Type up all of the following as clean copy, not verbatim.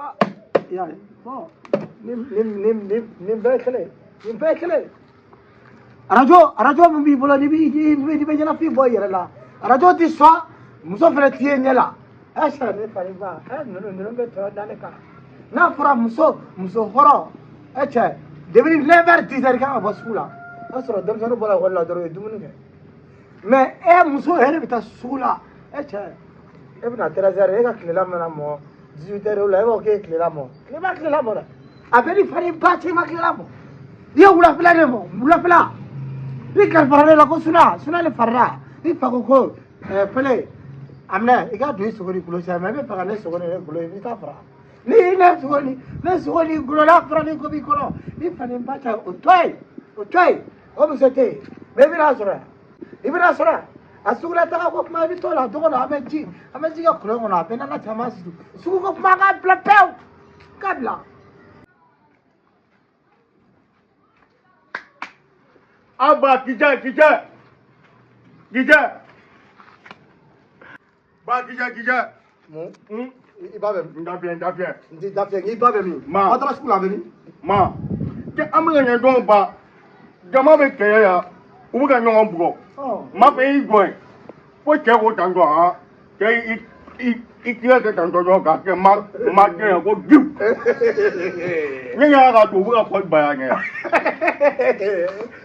Ah, y'a ye, bon, nin bɛɛ ye kelen, nin bɛɛ ye kelen. Arajo min b'i bolo, n'i bɛ ɲɛnafin bɔ i yɛrɛ la, arajo ti sɔn, muso fana t'i ye ɲɛ la. Ɛ sara ne fa ni ba, ɛ ninnu bɛ tɔɔrɔ da ne kan. N'a fɔra muso hɔrɔn, ɛ cɛ, depuis 9 heures 10 heures i kan ka bɔ sugu la, o y'a sɔrɔ denmisɛnninw bɔra ekɔli la dɔrɔn, u ye dumuni kɛ. Mais e muso yɛrɛ bɛ taa sugu la, e cɛ, e bɛna 13 heures, e ka tilela mana mɔ 18 heures la, e b'a fɔ k'e ye tilela mɔ. Tilema tilela mɔ dɛ, a bɛ ni fa ni ba cɛ, i ma tilela mɔ, i ye wulafɛla de mɔ. Wulafɛla i kalifara ne la ko suna suna de farila i fa ko ɛɛ pele a minɛ, i ka don i sogo ni golo cɛ. Mais i bɛ fɛ ka ne sogo ni ne golo, i bɛ taa fara ni ne sogo ni ne sogo ni golo n'a fara ni ko b'i kɔnɔ i fa ni ba cɛ, o to yen, o to yen, o muso tɛ yen. Mais i bɛna sɔrɔ yan, i bɛna sɔrɔ yan. A sugula taga ko kuma, i bɛ t'o la don o don, an bɛ ji kɛ kolon kɔnɔ, a bɛɛ n'ala caman susu. Sugu ko kuma k'a bila pewu, k'a bila. Aba kijɛ kijɛ kijɛ ba kijɛ kijɛ. Mun? Un. I ba bɛ min? N da fiyɛ, n da fiyɛ. N t'i da fiyɛ, i ba bɛ min? Ma. Aw taara sugu la, a bɛ min? Ma kɛ an bɛ ka ɲɛ dɔn ba, jama bɛ kɛlɛ yan, u bɛ ka ɲɔgɔn bugɔ. Ɔ. Ma fɛ i jɔ yen ko cɛ ko tan tɔ, han cɛ, i tigɛ kɛ tan tɔ dɔrɔn k'a kɛ ma ma kɛ yan ko giw ne y'a ka don, u bɛ ka fɔ ba yan ɲɛ.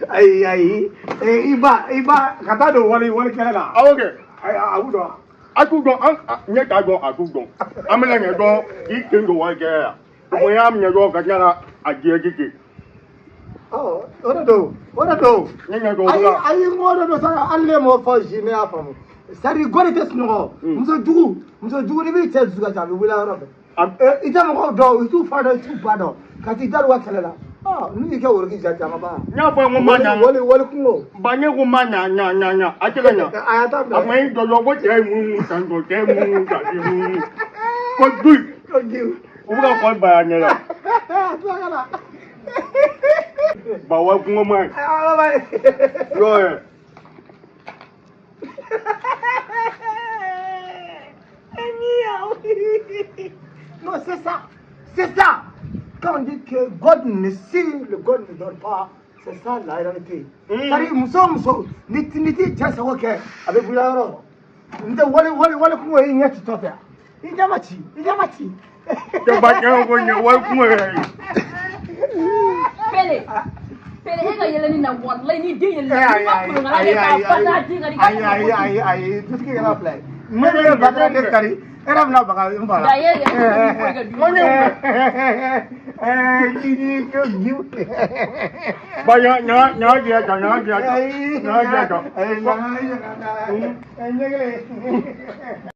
Ayi ayi, i ba ka taa don wali kɛlɛ la. Awɔ kɛ. Ayi, a b'u dɔn. A t'u dɔn, an ɲɛ t'a dɔn, a t'u dɔn. An bɛna ɲɛ dɔn k'i sen don wali kɛlɛ la, o y'a minɛ dɔrɔn ka tila ka a jɛ ji. Ɔ, o de don, o de don. Ne ɲɛ dɔn o Ayi la. Ayi, n ko de don sa, hali ne m'o fɔ si, ne y'a faamu. C'est à dire gɔni tɛ sunɔgɔ. Muso jugu, n'i b'i cɛ dusu ka ca, a bɛ wuli a yɔrɔ fɛ. I tɛ mɔgɔw dɔn, i t'u fa dɔn, i t'u ba dɔn, ka t'i da don u ka kɛlɛ la. Ɔ, n'u y'i kɛ woroki ja caman. N y'a fɔ n ko ma ɲa. Wali kungo. Ba, ne ko ma ɲa ɲa ɲa ɲa, a tɛ ka ɲa. A y'a ta A bila. ma i jɔ jɔ ko cɛ ye munumunu tan tɔ, cɛ ye munumunu tan, cɛ ye munumunu ko duyi. Ko giw. U bɛ ka fɔ ba ɲɛ la. A tila ka na. Ba, wali kungo ma ɲi. Ayi, bye. Yɔ yɛ. Non, c'est ça. C'est ça. Quand on dit que God ne si le God ne donne pas, c'est ça la réalité. C'est-à-dire, muso muso, ni ti cɛ sago kɛ, a bɛ bɔ yɔrɔ. N tɛ wali kungo, i ɲɛ ci tɔ fɛ. I ɲɛ ma ci, i ɲɛ ma ci. Cɛ ba, cɛ ko ɲɛ wali kungo yɛrɛ ye. Pele Pele, e ka yɛlɛni na, walayi ni den yɛlɛna, Ayi n'i ma kulonkɛ ayi kɛ ayi k'a ba n'a den ka di. Ayi ayi ayi ayi, dutigi kɛra fila ye. Ne bɛ batara ne kari, e yɛrɛ bɛna baga n fa la. Da, e yɛrɛ bɛ bɔ i ka du kɔnɔ. Ba, ɲa ɲa ɲa jɛ ta, ɲa jɛ ta, ɲa jɛ ta. Ayi.